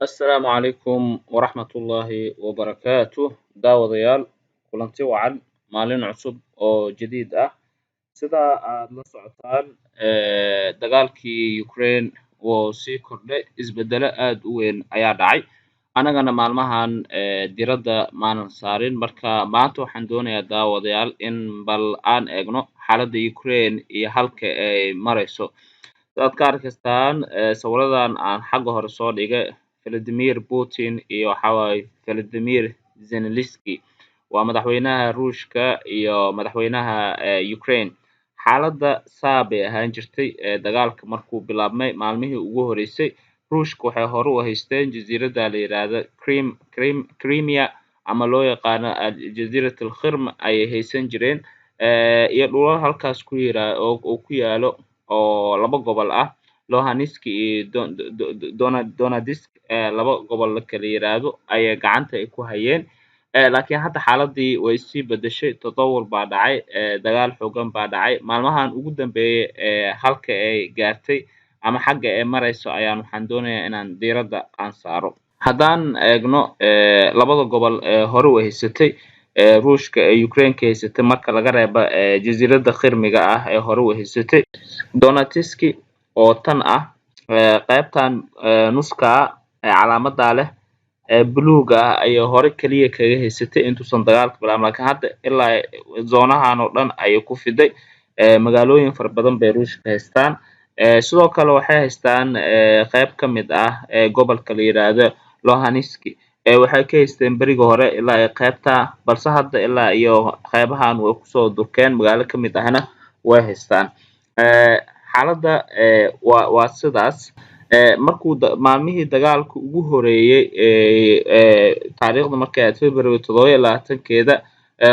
Assalaamu calaykum waraxmatullaahi wabarakaatuh. Daawadayaal, kulanti wacan, maalin cusub oo jadiid ah. Sida aad la socotaan, dagaalkii Ukraine wuu sii kordhay, isbedelo aad u weyn ayaa dhacay. Annagana maalmahan diradda maanan saarin. Marka maanta waxaan doonayaa, daawadayaal, in bal aan eegno xaaladda Ukraine iyo halka ay marayso. Sidaad ka arkaysaan sawiradan aan xagga hore soo dhigay, Vladimir Putin iyo waxaa waaye Vladimir Zelensky, waa madaxweynaha Ruushka iyo madaxweynaha Ukraine. Xaaladda saa bay ahaan jirtay dagaalka markuu bilaabmay. Maalmihii ugu horeysay, Ruushka waxay hore u haysteen jasiiradda la yidhaahdo Crimea, ama loo yaqaano Jasiirat al-Qrim ayay haysan jireen, iyo dhulal halkaas ku yira oo ku yaalo oo laba gobol ah, Luhansk iyo Donetsk, laba gobol la kala yiraahdo ayay gacanta ay ku hayeen. Laakiin hadda xaaladii way sii bedeshay, tatawur baa dhacay, dagaal xoogan baa dhacay. Maalmahan ugu dambeeyay halka ay gaartay ama xagga ay marayso ayaan waxaan doonayaa inaan diiradda aan saaro. Haddaan eegno labada gobol ee hore u haysatay Ruushka ee Ukraine ka haysatay, marka laga reebo jasiiradda Qirmiga ah ee hore u haysatay, Donetsk oo tan ah, qaybtan nuska ee calaamada leh ee buluuga ah ayay hore kaliya kaga haysatay intuusan dagaalka bilaabin, laakiin hadda ilaa zoonahan oo dhan ayay ku fiday. Magaalooyin fara badan bay Ruushka haystaan. Sidoo kale waxay haystaan qayb ka mid ah gobolka la yiraahdo Luhansk. Waxay ka haysteen berigi hore ilaa iyo qaybta, balse hadda ilaa iyo qaybahan way kusoo durkeen, magaalo ka mid ahna way haystaan. Xaaladda waa sidaas. Markuu maalmihii dagaalka ugu horeeyay, taariikhda markay ahayd February 27-keeda,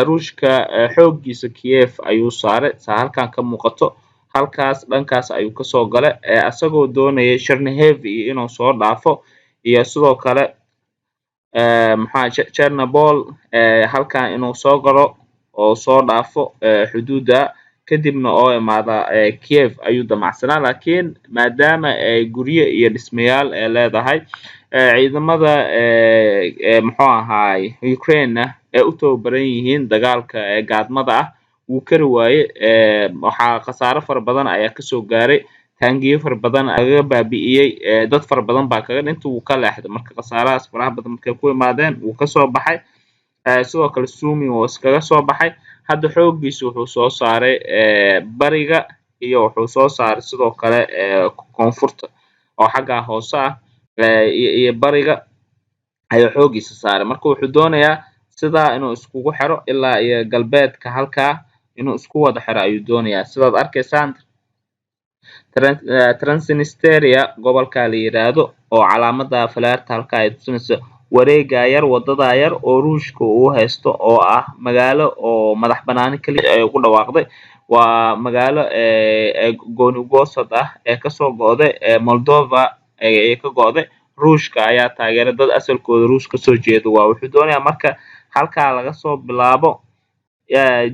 Ruushka xooggiisa Kiev ayuu saaray. Saa halkan ka muuqato, halkaas dhankaas ayuu kasoo galay, isagoo doonayay Chernihiv iyo inuu soo dhaafo, iyo sidoo kale maxaa Chernobyl, halkan inuu soo galo oo soo dhaafo xuduudda, kadibna oo imaada Kiev ayuu damacsanaa. Laakiin maadaama ay guryo iyo dhismayaal ay leedahay, ciidamada muxuu ahaay Ukraine ay u tababaran yihiin dagaalka gaadmada ah, wuu kari waaye. Waxaa khasaaro fara badan ayaa kasoo gaaray, taangiyo fara badan lagaga baabi'iyey, dad fara badan baa kaga dhintay. Wuu ka leexday marka khasaarahaas faraha badan markay ku imaadeen, wuu kasoo baxay. Sidoo kale Sumi wuu iskaga soo baxay. Hadda xooggiisa wuxuu soo saaray bariga, iyo wuxuu soo saaray sidoo kale koonfurta oo xaggaa hoose ah, iyo bariga ayuu xooggiisa saaray. Marka wuxuu doonayaa sidaa inuu iskugu xiro ilaa iyo galbeedka, halkaa inuu isku wada xiro ayuu doonayaa. Sidaad arkaysaan, Transnistria gobolka la yiraahdo oo calaamada falaarta halkaa ay tusinayso, wareega yar, wadada yar oo Ruushka uu haysto, oo ah magaalo oo madax banaani kaliya ay ugu dhawaaqday, waa magaalo gooni goosad ah ee kasoo go'day Moldova ee ka go'day. Ruushka ayaa taageeray, dad asalkooda Ruush kasoo jeeda. Waa wuxuu doonayaa marka halkaa laga soo bilaabo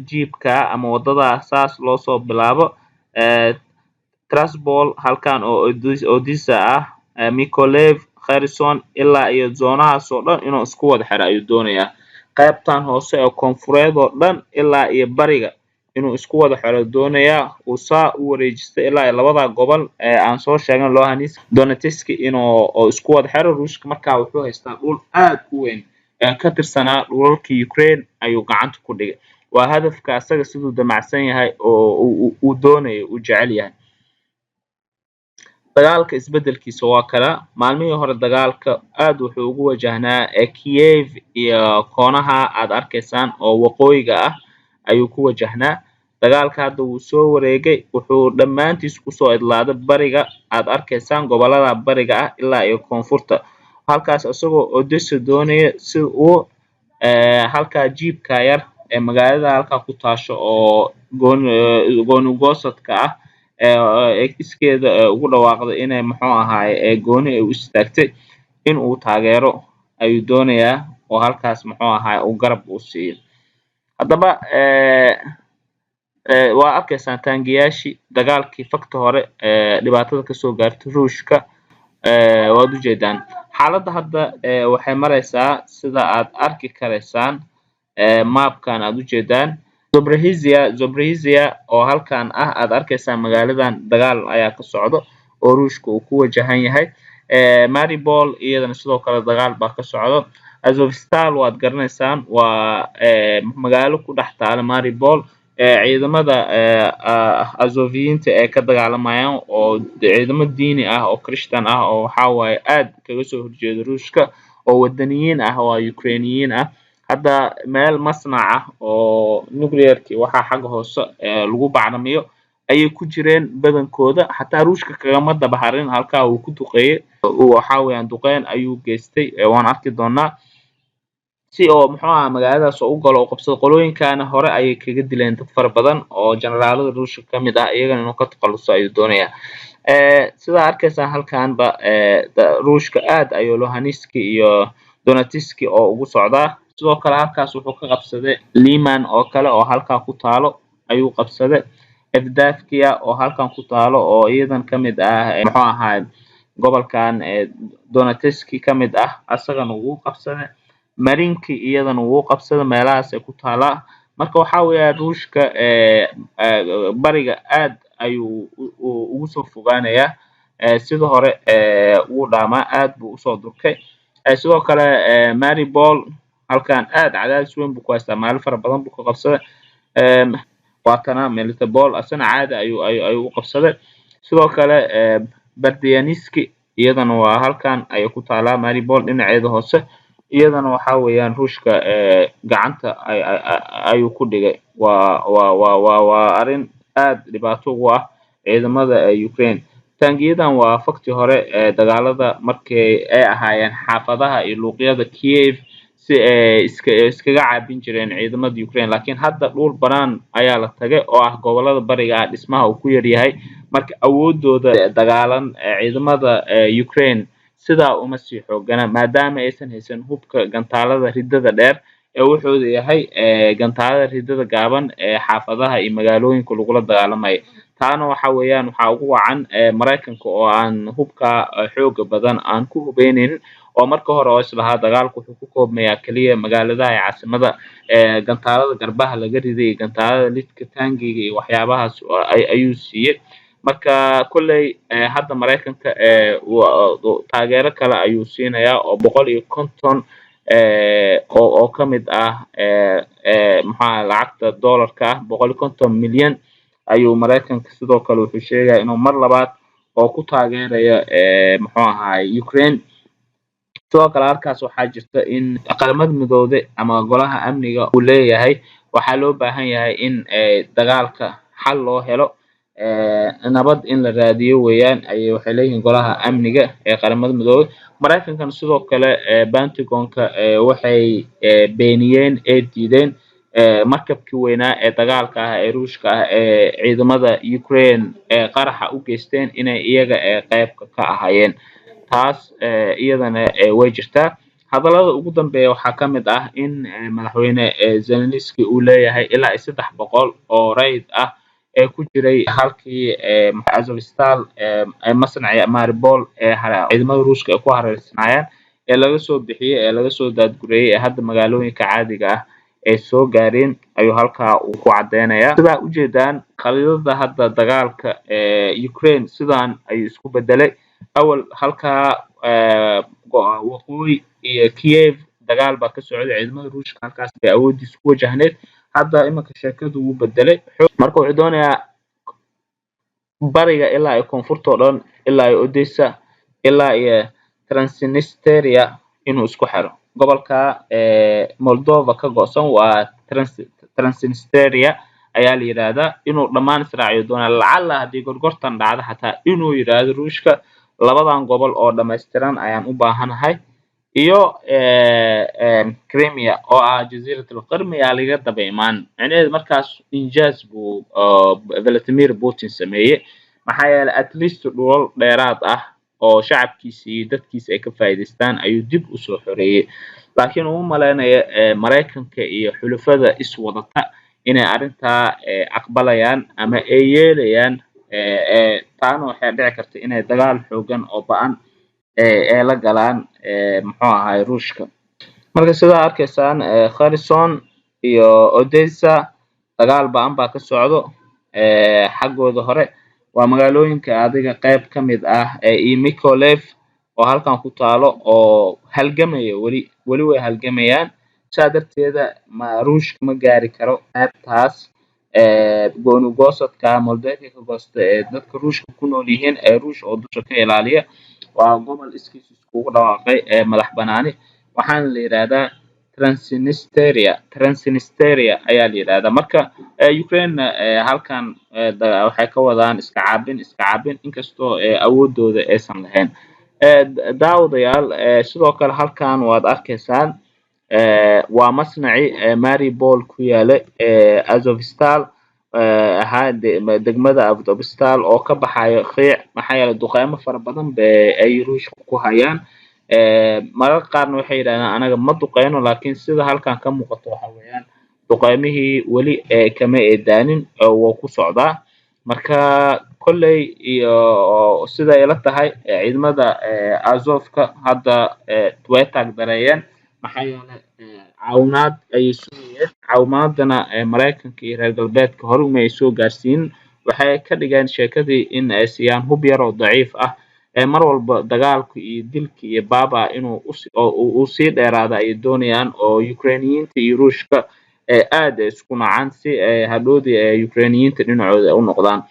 jiibka ama wadada saas loo soo bilaabo, Tiraspol halkan oo Odessa ah, Mykolaiv, Kherson, ilaa iyo zoonahaas oo dhan inuu isku wada xiro ayuu doonayaa. Qaybtan hoose ee koonfureed oo dhan ilaa iyo bariga inuu isku wada xiro doonayaa, uu saa u wareejisto ilaa iyo labada gobol ee aan soo sheegnay, Luhansk, Donetsk, inuu oo isku wada xiro. Ruushka markaa wuxuu haystaa dhul aad u weyn ee ka tirsanaa dhulalka Ukraine ayuu gacanta ku dhigay. Waa hadafka asaga siduu damacsan yahay oo uu doonayo, uu jecel yahay. Dagaalka isbedelkiisa waa kala. Maalmihii hore dagaalka aad wuxuu ugu wajahnaa Kiev iyo koonaha aad arkaysaan oo waqooyiga ah ayuu ku wajahnaa dagaalka. Hadda wuu soo wareegay, wuxuu dhammaantiis kusoo idlaaday bariga aad arkaysaan, gobolada bariga ah ilaa iyo koonfurta halkaas, isagoo Odessa doonaya si uu halkaa jiibka yar ee magaalada halkaa ku taasho oo gooni goosadka ah ee iskeeda ugu dhawaaqday inay muxuu ahaay gooni ay u istaagtay, in uu taageero ayuu doonayaa oo halkaas muxuu ahaay uu garab uu siiyo. Haddaba Waa arkaysaan taangiyaashii dagaalkii fakta hore dhibaatada kasoo gaartay Ruushka. Waad ujeedaan xaaladda hadda waxay maraysaa sida aad arki karaysaan maapkan aad ujeedaan. Zaporizhzhia oo halkan ah aad arkaysaan, magaaladan dagaal ayaa ka socdo oo Ruushka uu ku wajahan yahay. Mariupol iyadana sidoo kale dagaal baa ka socdo. Azovstal waad garanaysaan, waa magaalo ku dhex taala Mariupol, ciidamada Azoviyiinta ee ka dagaalamayaan oo ciidamo diini ah oo Christian ah oo waxaa waaye aad kaga soo horjeeda Ruushka oo wadaniyiin ah oo Ukrainiyiin ah. Hadda meel masnac ah oo nuclearki waxaa xagga hoose lagu bacrimiyo ayay ku jireen badankooda. Xataa Ruushka kagama daba harin, halkaa uu ku duqeeyey. Waxaa weeyaan duqeyn ayuu geystay, waan arki doonaa si oo muxuu ahaa magaaladaas oo u galo oo qabsado. Qolooyinkaana hore ayay kaga dileen dad fara badan oo generaalada Ruushka ka mid ah, iyagana inuu ka takhaluso ayuu doonayaa. Sidaa arkaysaan halkanba Ruushka aad ayuu Luhansk iyo Donetsk oo ugu socdaa. Sidoo kale halkaas wuxuu ka qabsaday Liman oo kale oo halkaa ku taalo ayuu qabsaday, Avdiivka oo halkan ku taalo oo iyadan ka mid ah muxuu ahaa gobolkan Donetsk ka mid ah, asagana wuu qabsaday. Marinki iyadana wuu qabsaday, meelahaas ay ku taalaa. Marka waxaa weeyaan Ruushka bariga aad ayuu ugu soo fogaanayaa, sida hore wuu dhaamaa, aad buu usoo durkay. Sidoo kale Mariupol halkan aad cadaadis weyn buu ku haystaa, meelo fara badan buu ka qabsaday. Waa kana Melitopol, asana caadi ayuu u qabsaday. Sidoo kale Berdyansk iyadana waa halkan ayay ku taalaa, Mariupol dhinaceeda hoose. Iyadana waxaa weeyaan Ruushka gacanta ayuu ku dhigay. Waa arrin aad dhibaato ugu ah ciidamada Ukraine. Taangiyadan waa fakti hore ee dagaalada markii ay ahaayeen xaafadaha iyo luuqyada Kiev si ay iskaga caabin jireen ciidamada Ukraine, laakiin hadda dhul banaan ayaa la tagay oo ah gobolada bariga ah, dhismaha uu ku yar yahay. Marka awoodooda dagaalan ciidamada Ukraine sidaa uma sii xoogana, maadaama aysan haysan hubka gantaalada ridada dheer ee wuxuu yahay gantaalada ridada gaaban ee xaafadaha iyo magaalooyinka lagula dagaalamayo. Taana waxa weeyaan waxaa ugu wacan Maraykanka oo aan hubka xooga badan aan ku hubeyneynin, oo marka hore oo islahaa dagaalku wuxuu ku koobmayaa kaliya magaaladaha iyo caasimada, gantaalada garbaha laga riday iyo gantaalada lidka taangiga iyo waxyaabahaas ayuu siiyey. Marka kolley hadda Maraykanka taageero kale ayuu siinayaa oo 150 oo ka mid ah maxaa lacagta dollarka ah, 150 milyan ayuu Maraykanka sidoo kale wuxuu sheegaya inuu mar labaad oo ku taageerayo muxuu ahaay Ukraine. Sidoo kale halkaas waxaa jirta in Qaramada Midoobay ama Golaha Amniga uu leeyahay waxaa loo baahan yahay in dagaalka xal loo helo, nabad in la raadiyo weeyaan ayay waxay leeyihiin Golaha Amniga ee Qaramada Midoobay. Maraykankana sidoo kale Pentagonka waxay beeniyeen ee diideen markabkii weynaa ee dagaalka ah ee Ruushka ah ee ciidamada Ukraine ee qaraxa u geysteen inay iyaga qeybka ka ahaayeen. Taas iyadana way jirtaa. Hadallada ugu dambeeya waxaa ka mid ah in madaxweyne Zelensky uu leeyahay ilaa iyo 300 oo rayid ah ee ku jiray halkii Azovstal masnaci Mariupol ee ciidamada Ruushka ay ku hareersanaayeen ee laga soo bixiyey ee laga soo daadgureeyey ee hadda magaalooyinka caadiga ah ay soo gaareen ayuu halkaa uu ku cadeynayaa. Sidaa ujeedaan khariidada hadda dagaalka ee Ukraine sidaan ayuu isku bedelay. Awal halkaa waqooyi iyo Kiev dagaal baa ka socday, ciidamada Ruushka halkaas bay awoodiisa ku wajahneyd. Hadda iminka sheekadu wuu bedelay. Marka wuxuu doonayaa bariga ilaa iyo koonfurta oo dhan, ilaa iyo Odessa, ilaa iyo Transnistria inuu isku xiro. Gobolka Moldova ka go'san waa Transnistria ayaa la yidhaahdaa, inuu dhammaan israaciyo doonaa. Lacala haddii gorgortan dhacdo xataa inuu yidhaahdo Ruushka labadan gobol oo dhammaystiran ayaan u baahanahay iyo Crimea oo ah Jasiirat al-Qirm yaa laga daba imaan. Micnaheedu markaas injaaz buu Vladimir Putin sameeyey, maxaa yeelay at least dhulal dheeraad ah oo shacabkiisa iyo dadkiisa ay ka faa'iidaystaan ayuu dib usoo xoreeyey. Laakiin uma maleynayo Maraykanka iyo xulafada iswadata Inay arrintaa aqbalayaan ama ay yeelayaan. Taana waxay dhici karta inay dagaal xoogan oo ba'an ee la galaan, muxuu ahaay, Ruushka. Marka sidaa arkaysaan, Kherson iyo Odessa dagaal ba'an baa ka socdo xaggooda hore. Waa magaalooyinka adiga qayb ka mid ah iyo Mykolaiv oo halkan ku taalo oo halgamaya weli. Weli way halgamayaan. Saa darteeda ma Ruushka ma gaari karo qaybtaas gooni goosadka Moldavia ka goosta ee dadka Ruushka ku nool yihiin, ee Ruush oo dusha ka ilaaliya. Waa gobol iskiis iskugu dhawaaqay ee madax banaani, waxaana la yidhaahdaa Transnistria. Transnistria ayaa la yidhaahdaa. Marka Ukraine halkan waxay ka wadaan iska caabin, iska caabin, inkastoo awoodooda aysan lahayn. Daawadayaal, sidoo kale halkan waad arkaysaan, waa masnaci Mariupol ku yaala, Azovstal ahaa, degmada Azovstal, oo ka baxayo qiic, maxaa yeelay duqeymo fara badan bay ay Ruushka ku hayaan. Mararka qaarna waxay yidhahdaan anaga ma duqeyno, laakiin sida halkan ka muuqato waxa weeyaan duqeymihii weli kama eedaanin oo wuu ku socdaa. Marka kolley iyo sida ila tahay, ciidamada Azovka hadda way taag dareeyeen, maxaa yeelay caawinaad ayay sugayeen. Caawimaadana Maraykanka iyo reer galbeedka hore uma ay soo gaarsiinin. Waxay ka dhigeen sheekadii in ay siiyaan hub yar oo daciif ah ee mar walba dagaalka iyo dilka iyo baaba inuu uu sii dheeraado ayay doonayaan, oo Ukrainiyiinta iyo Ruushka aad ay isku nacaan, si ay hadhoodii ee Ukrainiyiinta dhinacooda ay u noqdaan.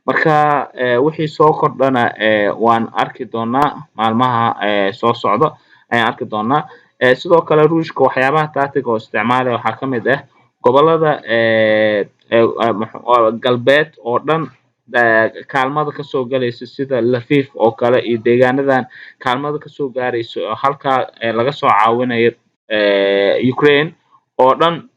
Marka wixii soo kordhana waan arki doonaa, maalmaha soo socda ayaan arki doonaa. Sidoo kale Ruushka waxyaabaha tactic oo isticmaalaya waxaa ka mid ah gobolada galbeed oo dhan kaalmada kasoo galaysa, sida Lviv oo kale iyo deegaanadan kaalmada kasoo gaarayso oo halkaa laga soo caawinayo Ukraine oo dhan,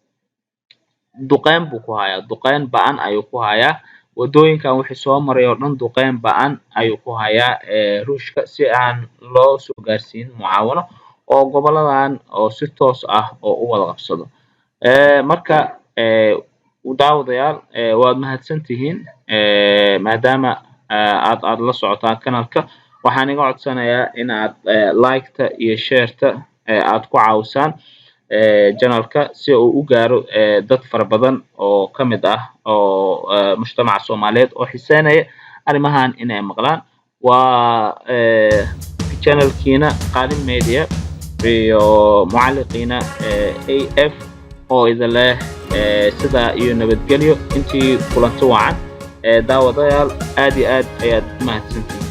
duqeyn buu ku hayaa. Duqeyn ba'an ayuu ku hayaa. Wadooyinkan wixii soo maray oo dhan duqeyn ba'an ayuu ku hayaa Ruushka, si aan loo soo gaarsiin mucaawano oo goboladan oo si toos ah oo u wada qabsado. Marka daawadayaal, waad mahadsantihiin maadaama aad la socotaan kanalka. Waxaan iga codsanayaa in aad like-ta iyo share-ta aad ku caawisaan channelka, si uu u gaaro dad fara badan oo ka mid ah oo mujtamaca Soomaaliyeed oo xiiseynaya arrimahan inay maqlaan. Waa channelkiina Qaalin Media iyo mucalliqiina AF oo idin leh sidaa iyo nabadgelyo. Intii kulanti wacan, daawadayaal, aad iyo aad ayaad u mahadsantihiin.